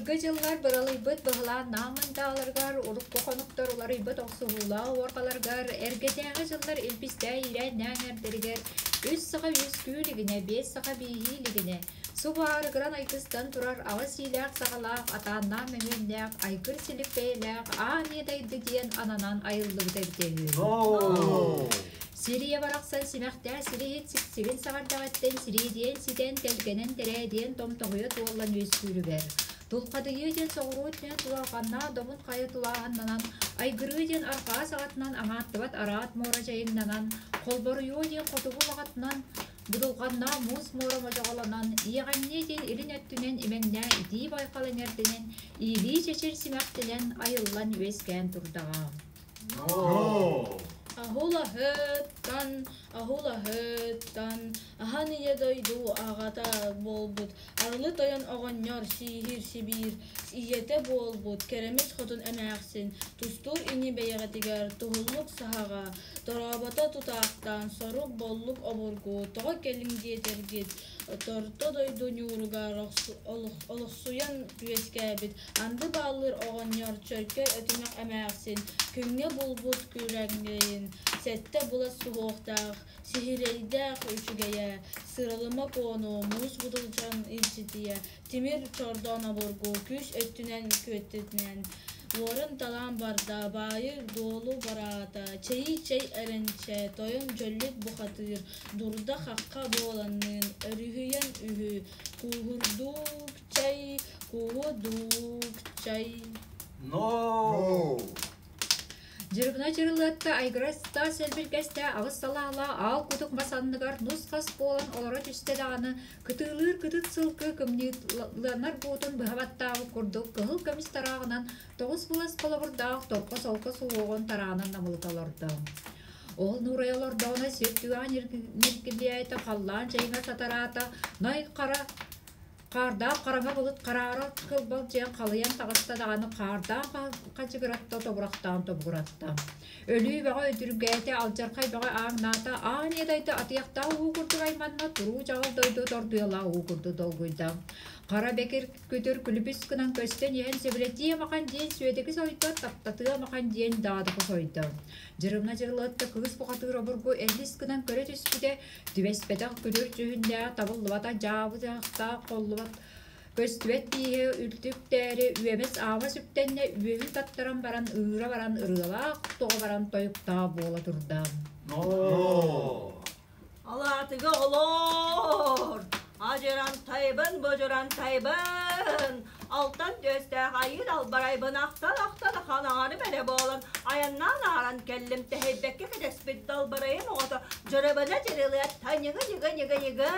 Былыргы дьыллар быралыйбыт быһылааннаах мындааларыгар, урукку хонуктар уларыйбыт охсуһуулаах уорҕаларыгар, эргэтээҕи дьыллар илбистээх иирээннээх эҥэрдэригэр үс саха үөскүү илигинэ, биэс саха бииһии илигинэ, субу аарыгыран айгыстан турар аҕыс иилээх-саҕалаах, атааннаах мөҥүөннээх, айгыр-силик бэйэлээх Аан Ийэ дайды диэн ананан айыллыбыта эбитэ үһү. Сирийэ барахсан симэхтээх сириһит сиксигин саҕардаҕыттан сириэдийэн ситэн, тэлгэнэн тэрээдийэн томтоһуйа туоллан үөскүүрүгэр, тулхадыйыы диэн соҕуруу өттүнэн тулалҕаннаах добун хайа тулааһыннанан, айгырыы диэн арҕаа саҕатынан аҥааттыбат араат муора дьайыҥнанан, холборуйуо диэн хотугу улаҕатынан будулҕаннаах муус муора модьоҕолонон, иэҕэҥниэ диэн илин өттүнэн имэҥнээх итии байҕал эҥэрдэнэн, иилии чэчир симэхтэнэн айыллан үөскээн турдаҕа. Аһулаһыттан, аһулаһыттан, аһан ийэ дойду аҕата буолбут, Арылы тойон оҕонньор сииһир сибиир ийэтэ буолбут, Кэрэмис хотун эмээхсин, тустуур ини бэйэҕитигэр туһуллук саһаҕа, торообото тутаахтаан, сорук боллук обургу, тоҕо кэлиҥ диэтэргит, Торто дойду ньууругар олохсуйан үөскээбит анды бааллыыр оҕонньор чөркөй өтүмэх эмээхсин күҥҥэ булбут күрэҥэйин сэттэ былас суһуохтаах сиһирэйдээх үчүгэйэ сыралыма куону муус будулдьан илдьитийэ тимир чордоон обургу күүс өттүнэн күөттэтинэн уоран талаан барда баайы дуолу бараата чэйи чэй эрэнчэ тойон дьөллүт бухатыыр дурда-хахха буоланныын өрүһүйэн үһү кууһурдук-чай кууһудук-чай No! Дьырыбына дьырылыатта айгырас таас элбиргэстэ аҕыс салаалаах аал кутук мас анныгар нус-хас буолан олоро түстэ даҕаны кытыылыыр кытыт сылгы кымньыыланар буутун быһа баттаабыт курдук кыһыл көмүс тарааҕынан тоҕус былас холобурдаах торко-солко суһуоҕун тараанан намылыта олордо. Ол нуурай олордоҕуна сир түгэҕэ ньиргилиэйэтэ халлаан чайыҥа сатараата най хара Хаардаах хараҥа былыт хараара кылбалдьыйан халыйан таҕыста даҕаны хаардаах хачыгыратта тобурахтаан тобугуратта. Өлүү бөҕө үтүргээтэ, алдьархай бөҕө ааҥнаата, аан ийэ дойду атыйахтаах уу курдук айманна, туруу дьаҕыл дойду тордуйалаах уу курдук долгуйда. Хара бэкир күтүр күлүпүс гынан көстөн иһэн сөбүлэтиэ махан диэн Сүөдэки сойдо, таптатыа махан диэн Даадыка сойдо. Дьырымна дьырылыатта кыыс бухатыыр обургу элис гынан көрө түспүтэ, Түбэспэтэх күтүр дьүһүннээх табыллыбата дьаабы-дьаһахтаах холлубат көстүбэт тииһэ үлтүктээри үөмэс аамас үктэннэ үөһүн таттаран баран ыыра баран ырыалаах тоҕо баран тойуктаах буола турда. No! Алаатыга олоор! Адьырантайбын, бодьурантайбын! Алтан түөстээх айыыр албарайбын ахтан-ахтан ханаҕарым эрэ буолан айаннаан ааран кэллим тэһийбэккэ кэтэспит далбарайым оҕото дьырыбына дьырылыат ньыгы-ньыгы-ньыгы-ньыгы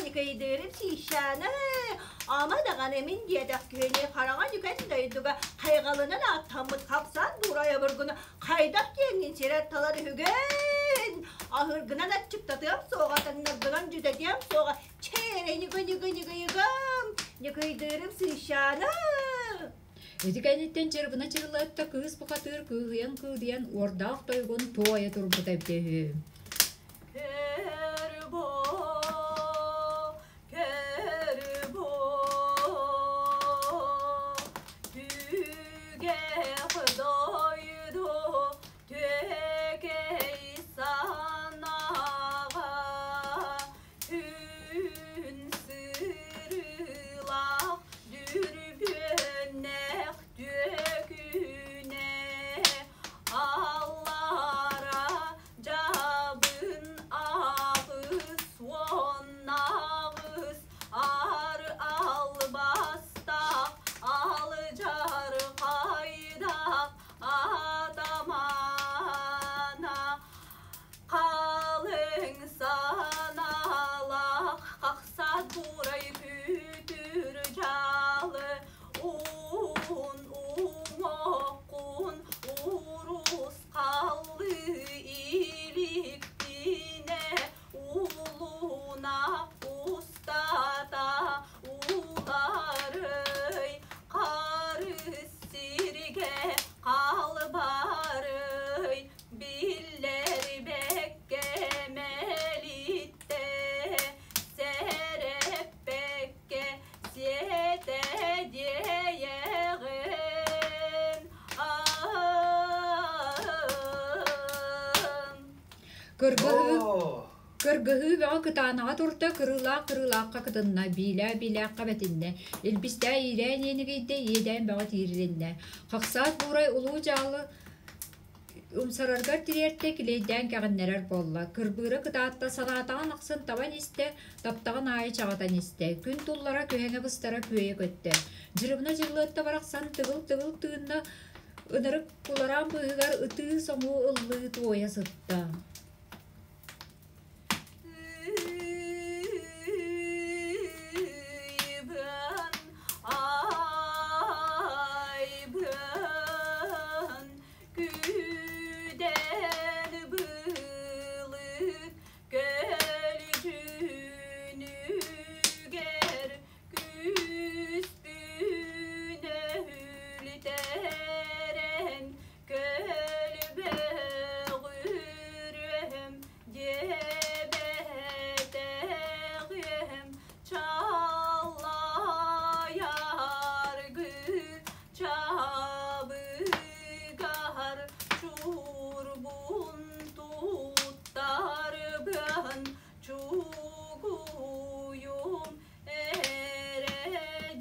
ньыкыйдыырым сиищааны ама даҕаны мин диэтэх киһини хараҥа нүкэн дойдуга хайҕалынан ааттаммыт хапсаан буурай обургуну хайдах диэҥҥин сирэр талар үһүгүн аһыыргынан аччыктатыам суоҕа таҥнаргынан дьүдэтиэм суоҕа Чээрэ ньыгы-ньыгы-ньыгыйыгым, ньыкыйдыырым сыыщааны. Ити кэнниттэн чырбына чырылыатта кыыс бухатыыр кыыһыйан-кыыдыйан уордаах тойугун туойа турбута эбитэ үһү. Кэрбо, кэрбо, түгэх дойду түөкэй санаҕа Күн сырыылаах дүрбүөннээх түөкүнэ аллара дьабарыйа. Кыргыһыы No. Кыргыһыы бөҕө кытаанаҕа турда, кырыылаах кырыылаахха кытынна, биилээх биилээххэ бэтиннэ, илбистээх иирээн иэнигийдэ, иэдээн бөҕө тиирилиннэ. Хахсаат Буурай улуу дьаалы умсарарыгар тириэртэ, килиэйдээн кэҕиннэрэр буолла. Кырбыыра кытаатта, санаатаҕын ахсын табан истэ, таптаҕын аайы чаҕытан истэ. Күн туллара, күһэҥэ быстара күөйэ көттө. Дьырыбына дьыллыатта барахсан тыгыл-тыгыл тыынна, ынырык кулараан быыһыгар ытыы-соҥуу ыллыы туойа сытта. Ыйбын, айбын, күдэн былыт көлдьүнүгэр күүспүн өлүтэрэн көлбөҕүрүөм диэбэтэҕиэм чаллайаргы чабыгар чурбун туттарбын чугуйум эрэ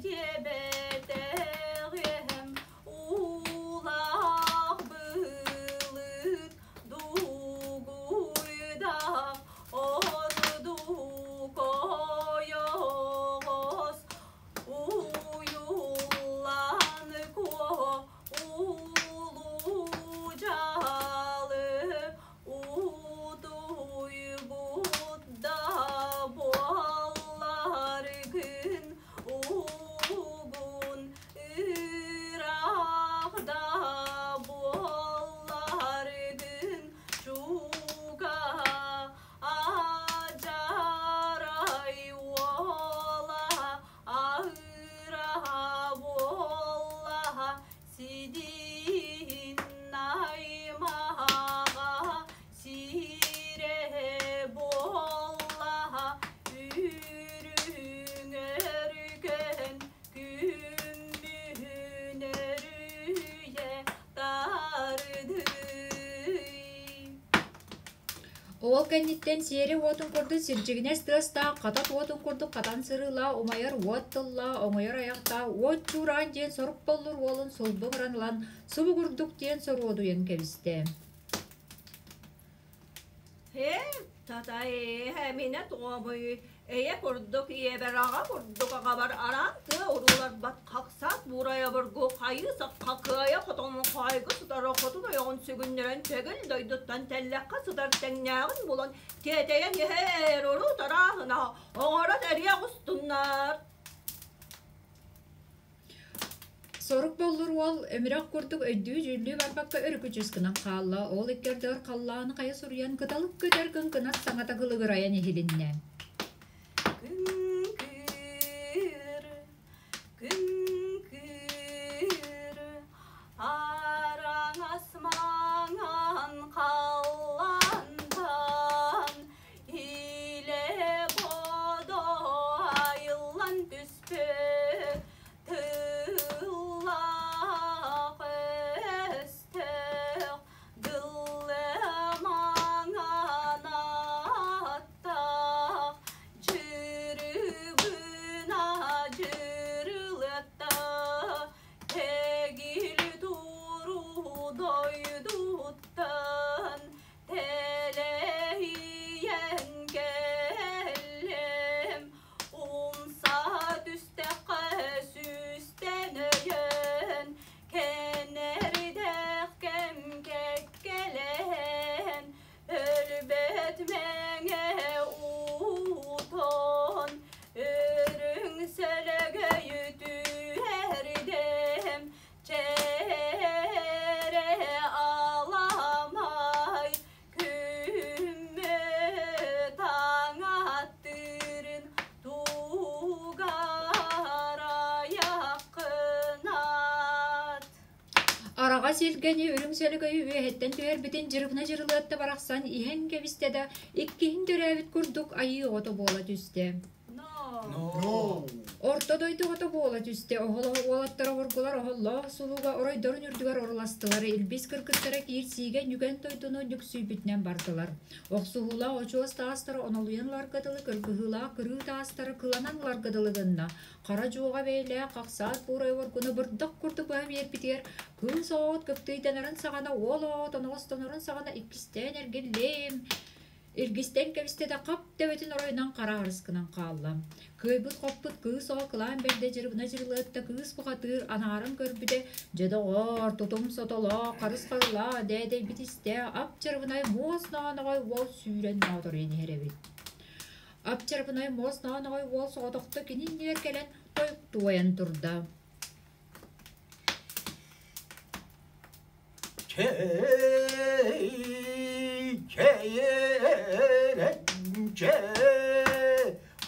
диэбэтэҕиэм Улаах былыт дугуйдаах ордук ойоҕос уйуллан куо улуу дьаалы утуйбут да буолларгын угун ыраах да буолларгын чугаһа адьарай уола аһыраһа буоллаһа сидиин наймаҕа сирэ буоллаһа үрүҥ өргөн күммүһүн өрүйэ тардый. Ол кэнниттэн сиэри уотун курдук сирдьигинэс тыастаах, хатат уотун курдук хатан сырыылаах, умайар уот тыллаах, оҥойор айахтаах, уот чуораан диэн сорук боллур уолун сулбу ыран ылан, субу курдук диэн соруодуйан кэбистэ. Һээ, татай, эминэ туомуй, эйэ курдук ийэбэр аҕа курдук аҕабар араан тыа урууларбат хахсаат буурай обургу хайыы сахха кыайа хотон хоойго сытар хотун ойоҕун сүгүннэрэн төгүл дойдуттан тэллэххэ сытар тэҥнээҕин булан тиэтэйэн иһэр урут арааһына оҥорон эриэх устуннар. Сорук боллур уол өмүрэх курдук өйдүү-дьүүллүү барбакка өрүкүчүс гынан хаалла, ол икки ардыгар халлааны хайа суруйан кыталык көтөр кыҥкынас саҥата кылыгырайан иһилиннэ. Күҥкүр, күҥкүр, араҥас маҥан халлаантан илэ бодо айыллан түспүт тыллаах өстөөх дыллы маҥан аттаах дьырыбына дьырылыатта тэгил туруу дойдуттан тэлэһийэн кэллим умса түстэххэ сүүстэн өйөн кэнэрдэх кэм кэккэлэһэн өлбөт мэҥэ уутун үрүҥ сөлөгөйү түһэрдэм чээрэ аламай күммүт таҥаттыырын тугарайаххынат. Араҕас илгэни үрүҥ сөлөгөйү үөһэттэн түһэрбитин дьырыбына дьырылыатта барахсан иһэн кэбистэ да, иккиһин төрөөбүт курдук айыы оҕото буола түстэ. No. No. Орто дойду оҕото буола түстэ, оһолоһо уолаттар обургулар оһоллоох сулууга оройдорун үрдүгэр оруластылар, илбис кыргыттара киирсиигэ ньүгэн дойдуну нүксүйбүтүнэн бардылар. Охсуһуулаах очуос таастара онолуйан ыларга дылы кыргыһыылаах кырыы таастара кыланан ыларга дылы гынна. Хара дьуоҕа бэйэлээх хахсаат буурай обургуну бырдах курдук быһа биэрбитигэр кыыс оҕоҕут кыптыйданарын саҕана, уол оҕоҕут оноҕостонорун саҕана иккистээн эргиллиэм Илгистэн кэбистэ да хап төбөтүн оройунан хара арыскынан хаалла. Кыайбыт-хоппут кыыс оҕо кылаан бэрдэ дьырыбына дьырылыатта кыыс бухатыыр анааран көрбүтэ, дьэ доҕоор, тутум сотолоох, харыс харылаа, дээдэйбит истэ, ап-чарыбынай муос ноҕоноҕой уол сүүрэн ноҕоторуйан иһэр эбит. Ап-чарыбынай муос ноҕоноҕой уол соҕотохто кини иннигэр кэлэн тойуктуойан турда. Чэй,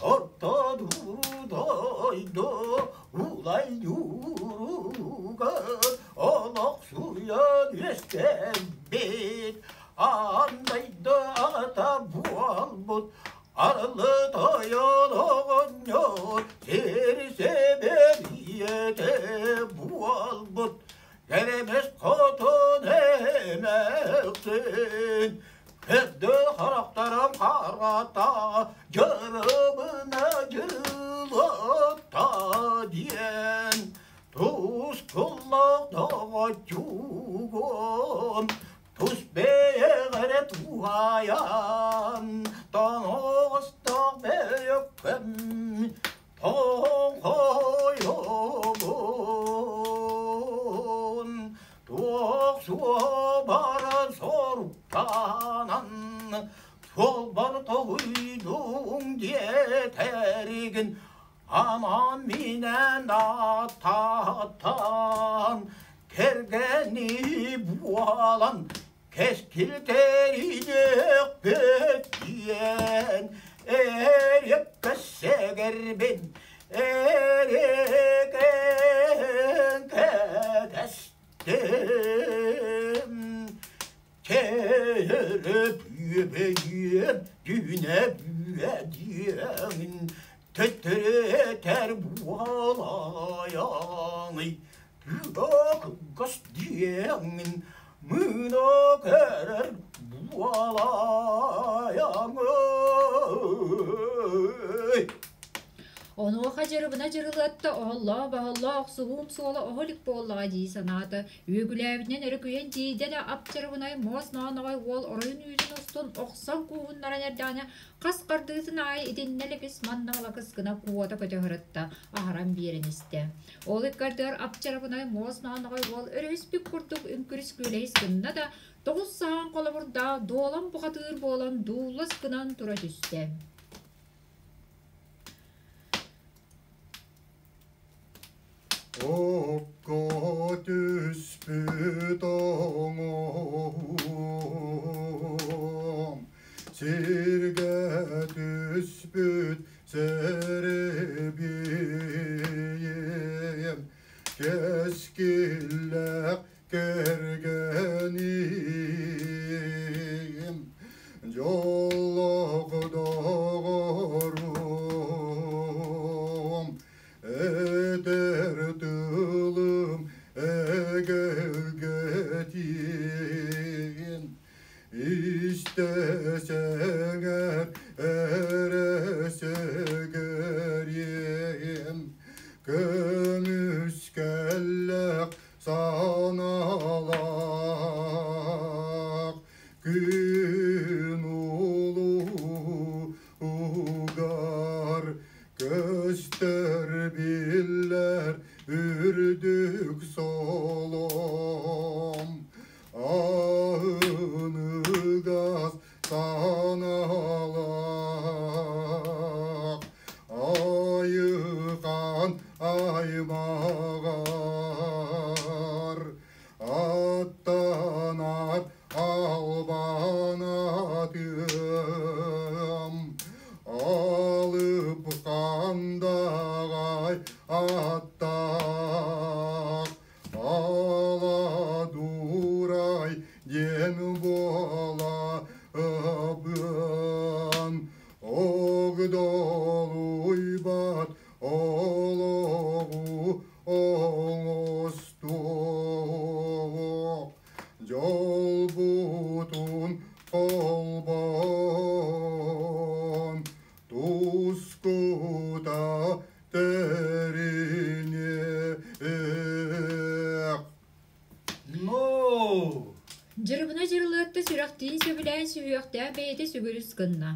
орто дойду улай юругар олохсуйан үөскээбит аан дойду аҕата буолбут арылы тойон оҕонньор сир сэбэр ийэтэ буолбут Кэрэмэс хотун эмээхсин Көрдө харахтарым харата Дьырыбына дьырылатта диэн Тускуллах доҕоччугун Тус бэйэҕэрэ туһаайан Тоноҕостоох бөйөккөм Тоҥхойобун туох суобаран соруктанан суолбар тоһуйдуҥ диэтэригин аман минэн аттаттан кэргэни буолан кэскил тэриниэхпит диэн эриэккэссэгэрбин эриэкэн кэтэстим Кээрэ бүөбэйиэм түүнэ бүө диэҥин төттөрүтэр буолайаҥый Тыа кылгас диэҥин мыына көрөр буолайаҥый. Онуоха дьырыбына дьырылыатта оһоллоо-баһоллоо охсуһуум суола оһо илик буоллаҕа дии санаата. Үөгүлээбитинэн өрүкүйэн тиийдэ да ап-чарыбынай муос ноҕоноҕой уол оройун үүтүн устун охсон кууһуннаран эрдэҕинэ хас хардыытын аайы итиннэ лэкис манна лакыс гына куота көтө сырытта, аһаран биэрэн истэ. Ол ыккардыгар ап-чарабынай муос ноҕоноҕой уол өрүһүспүт курдук үҥкүрүс күөлэһис гынна да, тоҕус саһаан холобурдаах дуолан бухатыыр буолан дууллас гынан тура түстэ. Окко түспүт оҥоһуом, сиргэ түспүт сэрэбиэйэм, кэскиллээх кэргэниим, дьоллоох доҕорум, этэр тылым эгэлгэтин истэсэҥэр эрэ сэгэриэм көмүскэллэх санаалаах күн улуугар көстөр биллэр үрдүк солом аһыныгас санаалаах айыхан аймаҕар аттанар албан атым алып хандаҕай аттаах ала дуурай диэн буолабын огдолуйбат олохтоох. Үүттээн сүһүөхтээх бэйэтэ сүгүрүс гынна.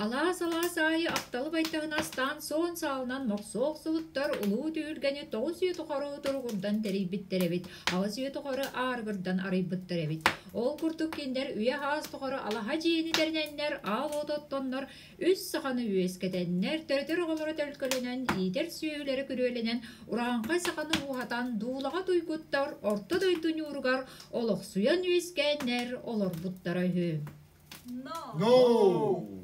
Алаас-алаас аайы апталы байтаһын астаан суон саалынан мохсуо охсубуттар, улуу түһүлгэни 9 үйэ тухары туругурдан тэрийбиттэр эбит, 8 үйэ тухары аарыгырдан арыйбыттар эбит. Ол курдук кинилэр үйэ-саас тухары алаһа дьиэни тэринэннэр, аал уот оттоннор, үс саханы үөскэтэннэр, төрөтөр оҕолоро төлкөлөнөн, иитэр сүөһүлэрэ күрүөлэнэн, урааҥхай саханы ууһатан, дуулаҕа туйгуттар орто дойду ньууругар олохсуйан үөскээннэр олорбуттара үһү. No. No.